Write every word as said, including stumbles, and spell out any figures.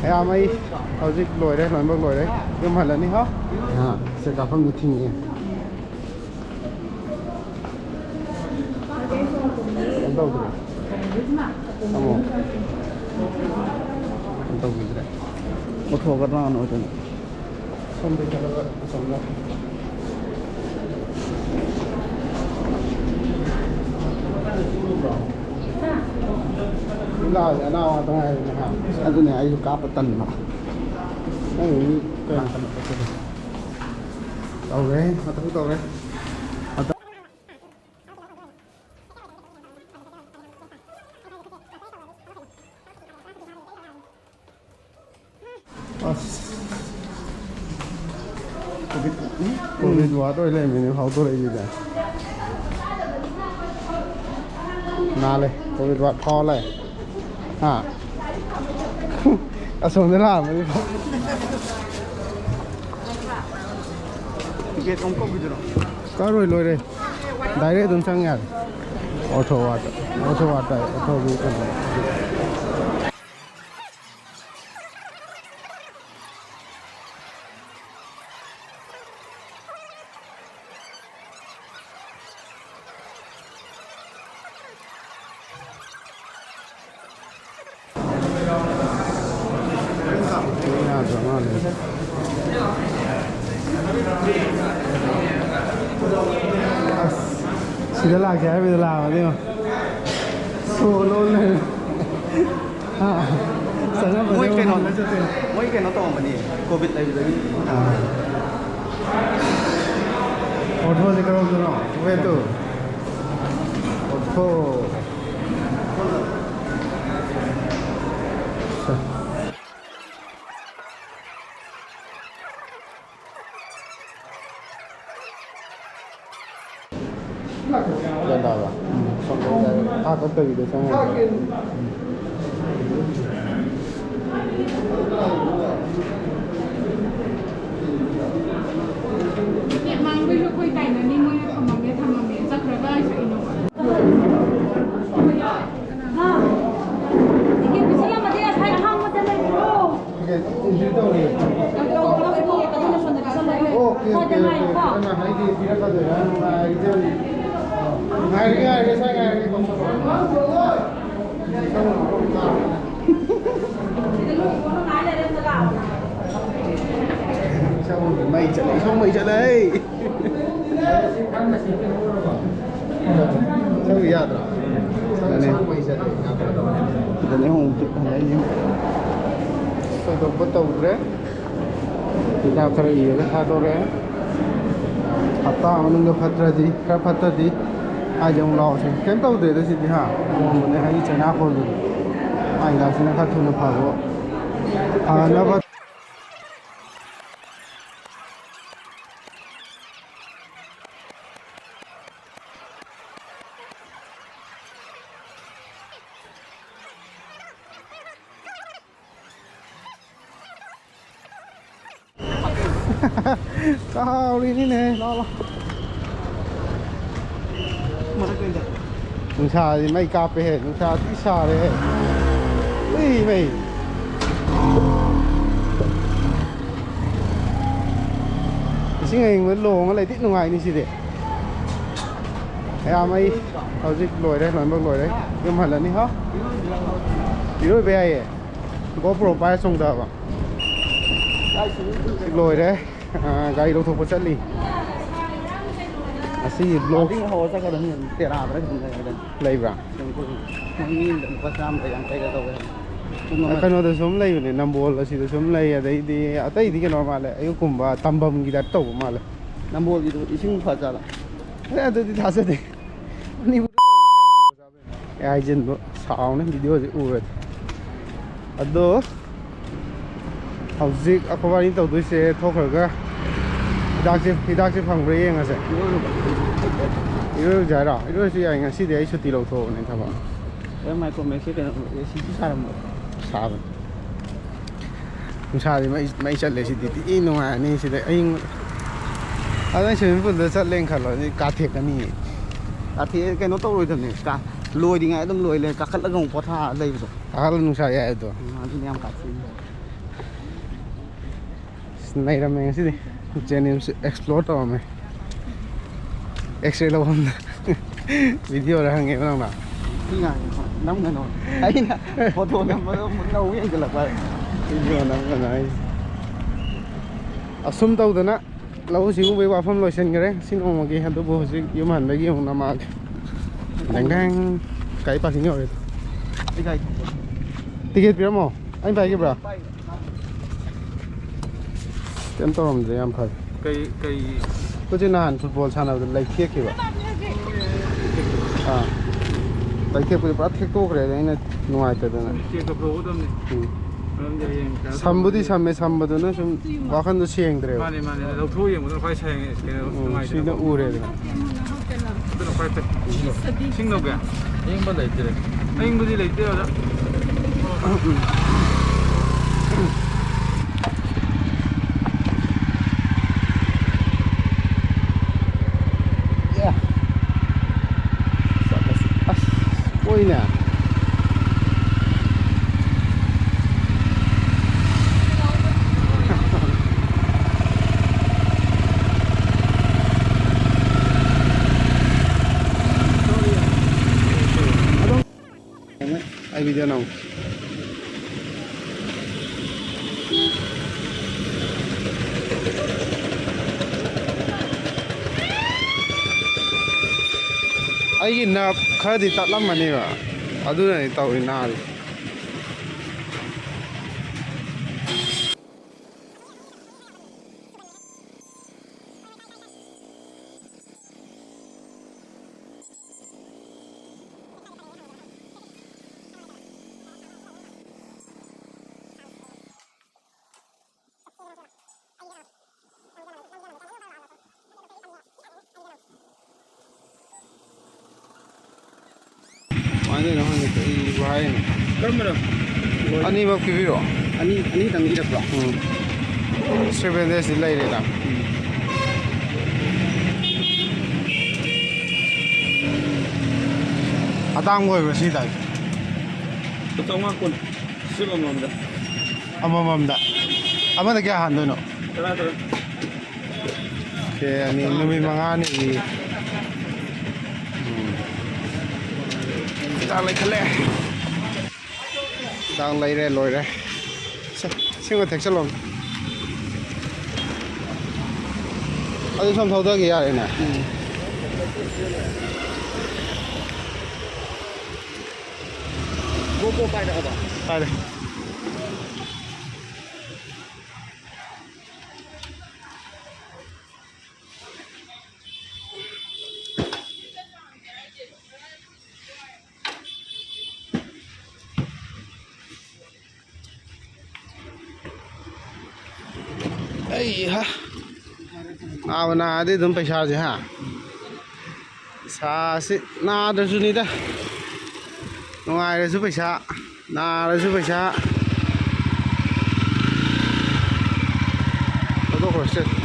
ꯃꯌꯥꯝ, ꯑꯩ ꯍꯧꯖꯤꯛ ꯂꯣꯏꯔꯦ, ꯂꯣꯏꯅꯃꯛ ꯂꯣꯏꯔꯦ꯫ ꯌꯨꯝ ꯍꯜꯂꯅꯤ, ꯍꯥ? ꯑꯥ, ꯁꯦ, ꯀꯥꯐꯝꯗꯣ ꯊꯤꯡꯉꯦ꯫ ꯀꯩꯝ ꯇꯧꯗ꯭ꯔꯦ꯫ ꯑꯃꯨꯛ꯫ ꯀꯩꯝ ꯇꯧꯕꯤꯗ꯭ꯔꯦ꯫ ꯄꯨꯊꯣꯛꯀꯗ꯭ꯔꯥꯅ ꯑꯣꯏꯗꯣꯏꯅꯦ꯫ ꯁꯣꯝꯗ ꯆꯠꯂꯒ ꯑꯁꯣꯝꯗ꯫ ꯂꯥꯛꯑꯗꯤ ꯑꯅꯥꯕ ꯉꯥꯛꯇ ꯉꯥꯏꯔꯦꯅꯦ, ꯍꯥ? ꯑꯗꯨꯅꯦ, ꯑꯩꯁꯨ ꯀꯥꯞꯄ ꯇꯟꯕ꯫ ꯅꯪ ꯃꯤ ꯀꯌꯥꯝ ꯀꯟꯅ ꯀꯥꯞꯀꯗꯣꯏꯅꯣ? ꯇꯧꯔꯦ, ꯃꯊꯧ ꯇꯧꯔꯦ꯫ ꯑꯁ꯫ ꯀꯣꯚꯤꯠ, ꯎꯝ, ꯀꯣꯚꯤꯠ ꯋꯥꯔꯗ ꯑꯣꯏ ꯂꯩꯔꯝꯃꯤꯅꯦ ꯐꯥꯎꯗꯣꯔꯛꯏꯁꯤꯗ꯫ ꯅꯥꯜꯂꯦ, ꯀꯣꯚꯤꯠ ꯋꯥꯔꯗ ꯐꯥꯎ ꯂꯩ꯫ ꯍꯥ? ꯑꯁꯣꯝꯗ ꯂꯥꯛꯑꯝꯃꯅꯤ꯫ ꯇꯤꯀꯦꯠ ꯑꯃꯨꯛ ꯀꯛꯈꯤꯗꯣꯏꯔꯣ? ꯀꯛꯑꯔꯣꯏ, ꯂꯣꯏꯔꯦ꯫ ꯗꯥꯏꯔꯦꯛ ꯑꯗꯨꯝ ꯆꯪ ꯌꯥꯔꯦ꯫ ꯑꯣꯊꯣ ꯋꯥꯔꯗ, ꯑꯣꯊꯣ ꯋꯥꯔꯗ ꯍꯥꯏ, ꯑꯣꯊꯣꯒꯤ ꯀꯩꯅꯣ꯫ ꯌꯥꯗ꯭ꯔ ꯃꯥꯜꯂꯦ꯫ ꯑꯁ, ꯁꯤꯗ ꯂꯥꯛꯀꯦ ꯍꯥꯏꯕꯗ ꯂꯥꯛꯑꯕꯅꯦ ꯌꯦꯡꯉꯣ꯫ ꯁꯣ ꯂꯣꯜ ꯂꯩꯔꯦ꯫ ꯍꯥ? ꯆꯪꯉꯝꯃꯅꯦ ꯃꯣꯏ ꯀꯩꯅꯣ, ꯍꯥꯟꯅ ꯆꯠꯇꯣꯏꯅꯦ꯫ ꯃꯣꯏ ꯀꯩꯅꯣ ꯇꯧꯔꯝꯃꯅꯤ, ꯀꯣꯚꯤꯠ ꯂꯩꯕꯗꯒꯤ꯫ ꯑꯥ꯫ ꯑꯣꯊꯣꯁꯦ ꯀꯔꯣꯝꯗꯅꯣ? Wait to. ꯑꯣꯊꯣ꯫ ꯒ꯭ꯌꯥꯟ ꯇꯥꯕ꯭ꯔꯥ? ꯎꯝ꯫ ꯁꯣꯝꯗ ꯍꯥꯏꯇꯥꯔꯦ, ꯊꯥ ꯀꯛꯇꯕꯤꯗ ꯆꯪꯉꯒ꯫ ꯇꯤꯀꯦꯠ ꯃꯥꯡꯕꯩꯁꯨ ꯑꯩꯈꯣꯏ ꯇꯥꯏꯅꯅꯤ, ꯃꯣꯏꯅ ꯊꯝꯃꯝꯃꯦ, ꯊꯝꯃꯝꯃꯦ, ꯆꯠꯈ꯭ꯔꯒ ꯍꯥꯏꯁꯨ ꯏꯅꯣꯕ꯫ ꯍꯥ? ꯇꯤꯀꯦꯠ ꯄꯤꯁꯜꯂꯝꯃꯗꯤ ꯉꯁꯥꯏ ꯑꯍꯥꯡꯕꯗ ꯂꯩꯕ꯭ꯔꯣ? ꯏꯟꯇ꯭ꯔꯤ ꯇꯧꯔꯦ꯫ Okay, okay, okay. ꯅꯪꯅ ꯍꯥꯏꯗꯤ ꯄꯤꯔꯛꯀꯗꯣꯏꯔꯥ? ꯉꯥꯏꯔꯒꯦ, ꯉꯥꯏꯔꯒꯦ, ꯁ꯭ꯋꯥꯏ ꯉꯥꯏꯔꯒꯦ꯫ ꯃꯩ ꯆꯠꯂꯦ, ꯏꯁꯧ ꯃꯩ ꯆꯠꯂꯦ꯫ ꯆꯪꯕ ꯌꯥꯗ꯭ꯔꯣ? ꯑꯗꯨꯅꯦ꯫ ꯁꯤꯗꯅꯦ ꯑꯃꯨꯛ ꯍꯪꯉꯛꯏꯁꯦ꯫ ꯊꯣꯏꯗꯣꯛꯄ ꯇꯧꯗ꯭ꯔꯦ꯫ ꯍꯤꯗꯥꯛ ꯈꯔ ꯏꯔꯒ ꯊꯥꯗꯣꯔꯛꯑꯦ꯫ ꯍꯞꯇꯥ ꯃꯅꯨꯡꯗ ꯐꯠꯇ꯭ꯔꯗꯤ, ꯈꯔ ꯐꯠꯇ꯭ꯔꯗꯤ ꯍꯥꯏꯗꯤ ꯑꯃꯨꯛ ꯂꯥꯛꯑꯣꯁꯦ꯫ ꯀꯩꯝ ꯇꯧꯗ꯭ꯔꯦꯗ ꯁꯤꯗꯤ ꯍꯥ꯫ ꯑꯍꯣꯡꯕꯅꯦ ꯍꯥꯏꯗꯤ ꯆꯩꯅꯥ ꯈꯣꯜꯗꯨꯅꯤ꯫ ꯃꯥꯏ ꯍꯤꯗꯥꯛꯁꯤꯅ ꯈꯔ ꯊꯨꯅ ꯐꯕ꯫ ꯐꯅꯕ꯫ ꯀꯥꯎꯔꯤꯅꯤꯅꯦ꯫ ꯂꯥꯎ, ꯂꯥꯎ꯫ ꯅꯨꯡꯁꯥꯁꯤ ꯃꯩ ꯀꯥꯞꯄꯦꯍꯦ꯫ ꯅꯨꯡꯁꯥ ꯊꯤ ꯁꯥꯔꯦꯍꯦ꯫ ꯎꯏ, ꯃꯩ꯫ ꯏꯁꯤꯡ ꯑꯏꯪꯕꯗ ꯂꯣꯡꯉ ꯂꯩꯗꯤ ꯅꯨꯡꯉꯥꯏꯅꯤ ꯁꯤꯗꯤ꯫ ꯃꯌꯥꯝ ꯑꯩ ꯍꯧꯖꯤꯛ ꯂꯣꯏꯔꯦ, ꯂꯣꯏꯅꯃꯛ ꯂꯣꯏꯔꯦ꯫ ꯌꯨꯝ ꯍꯜꯂꯅꯤ꯫ ꯍꯥ? ꯏꯔꯣꯏꯕ ꯌꯥꯏꯌꯦ꯫ GoPro ꯄꯥꯏꯔ ꯆꯣꯡꯊꯕ꯫ ꯂꯣꯏꯔꯦ꯫ ꯑꯥ, ꯒꯥꯔꯤ ꯂꯧꯊꯣꯛꯄ ꯆꯠꯂꯤ꯫ ꯉꯁꯤꯒꯤ vlog ꯍꯧꯔ ꯆꯠꯀꯗꯕꯅꯤ꯫ ꯇꯦꯔꯥꯗꯔ ꯈꯤꯇꯪ ꯂꯩꯔꯒ꯫ ꯂꯩꯕ꯭ꯔꯥ? ꯃꯤ ꯑꯃꯗ ꯂꯨꯄꯥ ꯆꯥꯝꯃꯒ ꯌꯥꯡꯈꯩꯒ ꯇꯧꯋꯦ ꯍꯥꯏꯕꯅꯤ꯫ ꯄꯨꯡ ꯑꯃ꯫ ꯀꯩꯅꯣꯗꯁꯨ ꯑꯃ ꯂꯩꯕꯅꯦ, ꯅꯝꯕꯣꯜ ꯑꯁꯤꯗꯁꯨ ꯑꯃ ꯂꯩ, ꯑꯗꯩꯗꯤ ꯑꯇꯩꯗꯤ ꯀꯩꯅꯣ ꯃꯥꯜꯂꯦ, ꯑꯌꯨꯛꯀꯨꯝꯕ ꯇꯝꯕꯝꯒꯤ ꯇꯥꯏꯞ ꯇꯧꯕ ꯃꯥꯜꯂꯦ꯫ ꯅꯝꯕꯣꯜꯒꯤꯗꯨ ꯏꯁꯤꯡ ꯐꯖꯥꯠꯂ? ꯑꯦ, ꯑꯗꯨꯗꯤ ꯊꯥꯖꯗꯦ꯫ ꯃꯅꯤꯄꯨꯔꯗ ꯇꯧꯕ ꯀꯌꯥꯝ ꯐꯖꯕ꯫ ꯑꯦ, ꯍꯥꯏꯖꯤꯟꯕ ꯁꯥꯎꯅꯤ video ꯁꯦ ꯎꯔꯗꯤ꯫ ꯑꯗꯣ ꯍꯧꯖꯤꯛ ꯑꯩꯈꯣꯏꯕꯥꯅꯤ ꯇꯧꯗꯣꯏꯁꯦ ꯊꯣꯛꯈ꯭ꯔꯒ ꯍꯤꯗꯥꯛꯁꯦ, ꯍꯤꯗꯥꯛꯁꯦ ꯐꯪꯕ꯭ꯔꯥ ꯌꯦꯡꯉꯁꯦ꯫ ꯏꯔꯣꯏꯔꯨꯁꯦ ꯍꯥꯏꯔꯣ? ꯏꯔꯣꯏꯔꯁꯨ ꯌꯥꯏ, ꯉꯁꯤꯗꯤ ꯑꯩ ꯁꯨꯇꯤ ꯂꯧꯊꯣꯛꯑꯕꯅꯦ ꯊꯕꯛ꯫ ꯑꯦ, micro max ꯁꯦ ꯀꯩꯅꯣ, AC ꯁꯨ ꯁꯥꯔꯝꯕ꯭ꯔꯣ? ꯁꯥꯕꯅꯤ꯫ ꯅꯨꯡꯁꯥꯗꯤ ꯃꯩ, ꯃꯩ ꯆꯠꯂꯦ ꯁꯤꯗꯤ꯫ ꯊꯤ ꯅꯨꯡꯉꯥꯏꯔꯅꯤ ꯁꯤꯗ ꯑꯌꯤꯡꯕ꯫ ꯑꯗꯣ ꯑꯩ swimming pool ꯗ ꯆꯠꯂꯦꯅ ꯈꯜꯂꯣ, ꯑꯗꯨꯗꯤ ꯀꯥꯊꯦꯛꯀꯅꯤ꯫ ꯀꯥꯊꯦꯛ-, ꯀꯩꯅꯣ ꯇꯧꯔꯣꯏꯗꯕꯅꯦ꯫ ꯀꯥ-, ꯂꯣꯏꯗ꯭ꯔꯤꯉꯩ ꯑꯗꯨꯝ ꯂꯣꯏ ꯂꯩ, ꯀꯥꯈꯠꯂꯒ ꯑꯃꯨꯛ ꯄꯣꯊꯥ ꯂꯩꯕꯗꯣ꯫ ꯀꯥꯈꯠꯂ ꯅꯨꯡꯁꯥ ꯌꯥꯏ ꯑꯗꯣ꯫ ꯎꯝ, ꯑꯗꯨꯅ ꯌꯥꯝ ꯀꯥꯊꯦꯛꯏ꯫ ꯅꯩꯔꯝꯃꯦ ꯉꯁꯤꯗꯤ꯫ ꯖꯦꯅꯤꯝꯁ ꯑꯦꯛꯁꯄ꯭ꯂꯣꯔ ꯇꯧꯔꯝꯃꯦ꯫ ꯑꯦꯛꯁꯔꯦ ꯂꯧꯐꯝꯗ꯫ ꯚꯤꯗꯤꯑꯣꯗ ꯍꯪꯉꯦꯕ ꯅꯪꯅ? ꯅꯪꯅꯅꯣ꯫ ꯑꯩꯅ ꯐꯣꯇꯣ ꯅꯝꯕꯗꯣ ꯑꯃꯨꯛ ꯂꯧ ꯌꯦꯡꯁꯤꯜꯂꯛꯄ꯫ ꯚꯤꯗꯤꯑꯣ ꯅꯝꯒꯅꯣ ꯍꯥꯏꯁꯦ꯫ ꯑꯁꯨꯝ ꯇꯧꯗꯅ ꯂꯧꯎ ꯁꯤꯡꯎꯕꯒꯤ ꯋꯥꯐꯝ ꯂꯣꯏꯁꯤꯟꯈ꯭ꯔꯦ ꯁꯤ ꯅꯣꯡꯃꯒꯤ꯫ ꯑꯗꯨꯕꯨ ꯍꯧꯖꯤꯛ ꯌꯨꯝ ꯍꯟꯕꯒꯤ ꯑꯃꯨꯛ ꯅꯝꯃꯛꯑꯒꯦ꯫ ꯗꯦꯡ ꯗꯦꯡ꯫ ꯒꯥꯔꯤ ꯄꯥꯔꯀꯤꯡ ꯌꯧꯔꯦ꯫ ꯑꯩ ꯒꯥꯔꯤ ꯊꯧꯕ꯫ ꯇꯤꯀꯦꯠ ꯄꯤꯔꯝꯃꯣ꯫ ꯑꯩꯅ ꯄꯥꯏꯒꯦ ꯕ꯭ꯔꯣ꯫ ꯀꯩꯝ ꯇꯧꯔꯝꯗ꯭ꯔꯦ, ꯌꯥꯝ ꯐꯔꯦ꯫ ꯀꯩ, ꯀꯩ? ꯑꯩꯈꯣꯏꯁꯦ ꯅꯍꯥꯟ ꯐꯨꯠꯕꯣꯜ ꯁꯥꯟꯅꯕꯗ ꯂꯩꯊꯦꯛꯈꯤꯕ꯫ ꯑꯥ꯫ ꯂꯩꯊꯦꯛꯄꯗꯤ ꯄꯨꯔꯥ ꯊꯦꯛꯇꯣꯛꯈ꯭ꯔꯦ, ꯑꯩꯅ ꯅꯨꯡꯉꯥꯏꯇꯗꯅ꯫ ꯆꯦꯛ ꯇꯧꯊꯣꯛꯀꯗꯕꯅꯤ꯫ ꯎꯝ꯫ ꯃꯔꯝꯗꯤ ꯍꯌꯦꯡ ꯀꯩꯅꯣ ꯁꯝꯕꯨꯗꯤ ꯇꯧꯕꯗꯗꯤ ꯁꯝꯃꯦ, ꯁꯝꯕꯗꯨꯅ ꯁꯨꯝ ꯋꯥꯈꯟꯗꯣ ꯁꯦꯡꯗ꯭ꯔꯦꯕ꯫ ꯃꯥꯅꯦ, ꯃꯥꯅꯦ꯫ ꯂꯧꯊꯣꯛꯑ ꯌꯦꯡꯕꯗꯨꯅ ꯈ꯭ꯋꯥꯏ ꯁꯦꯡꯉꯦ, ꯀꯩꯅꯣ, ꯎꯝ, ꯅꯨꯡꯉꯥꯏꯇ꯭ꯔꯦ꯫ ꯁꯤꯗ ꯎꯔꯦꯗꯅ꯫ ꯑꯗꯨꯅ ꯈ꯭ꯋꯥꯏ ꯐꯩ꯫ ꯏꯁꯤꯡ ꯂꯧꯒꯦ? ꯑꯌꯤꯡꯕ ꯂꯩꯇ꯭ꯔꯦ꯫ ꯑꯌꯤꯡꯕꯗꯤ ꯂꯩꯇꯦ, ꯑꯣꯖꯥ꯫ ꯑꯁ, ꯑꯣꯏꯅꯦ꯫ ꯑꯩ ꯚꯤꯗꯤꯑꯣ ꯅꯝ꯫ ꯑꯩꯒꯤ ꯅꯔꯚ ꯈꯔꯗꯤ ꯇꯠꯂꯝꯃꯅꯦꯕ, ꯑꯗꯨꯅꯅꯤ ꯇꯧꯔꯤ ꯅꯥꯔꯤ꯫ ꯀꯃꯥꯏꯅ ꯇꯧꯔꯤꯅꯣ ꯈꯪꯗꯦ, ꯀꯔꯤꯕꯨ ꯍꯥꯏꯔꯤꯅꯣ? ꯀꯔꯝꯕꯅꯣ? ꯑꯅꯤꯃꯛ ꯄꯤꯕꯤꯔꯛꯑꯣ꯫ ꯑꯅꯤ, ꯑꯅꯤꯇꯪ ꯏꯔꯛꯄ꯭ꯔꯣ? ꯎꯝ꯫ ꯁ꯭ꯔꯤ ꯕꯦꯟꯗꯦꯖꯇꯤ ꯂꯩꯔꯦꯗ꯫ ꯑꯇꯥꯡꯕ ꯑꯣꯏꯕ꯭ꯔꯥ ꯁꯤ ꯇꯥꯏꯞꯁꯦ? ꯆꯥꯝꯃꯉꯥ ꯀꯨꯟ꯫ ꯁꯤ ꯑꯃꯃꯝꯗ꯫ ꯑꯃꯃꯝꯗ꯫ ꯑꯃꯗ ꯀꯌꯥ ꯍꯥꯟꯗꯣꯏꯅꯣ? ꯁꯦ ꯑꯅꯤ, ꯅꯨꯃꯤꯠ ꯃꯉꯥꯅꯤꯒꯤ꯫ ꯎꯝ꯫ ꯍꯤꯗꯥꯛ ꯂꯩꯈꯠꯂꯦ꯫ ꯍꯤꯗꯥꯛ ꯂꯩꯔꯦ, ꯂꯣꯏꯔꯦ꯫ ꯁꯦ, ꯁꯤꯃ ꯊꯦꯛꯆꯜꯂꯣ꯫ ꯑꯗꯨ ꯁꯣꯝ ꯊꯧꯗꯒꯤ ꯌꯥꯔꯦꯅꯦ꯫ ꯄꯥꯏꯔꯦ꯫ ꯑꯩ ꯍꯥ꯫ ꯅꯥꯕ ꯅꯥꯔꯗꯤ ꯑꯗꯨꯝ ꯄꯩꯁꯥꯁꯦ ꯍꯥ꯫ ꯄꯩꯁꯥꯁꯤ ꯅꯥꯗ꯭ꯔꯁꯨꯅꯤꯗ꯫ ꯅꯨꯡꯉꯥꯏꯔꯁꯨ ꯄꯩꯁꯥ, ꯅꯥꯔꯁꯨ ꯄꯩꯁꯥ꯫ ꯊꯧꯗꯣꯛꯈ꯭ꯔꯣꯁꯦ꯫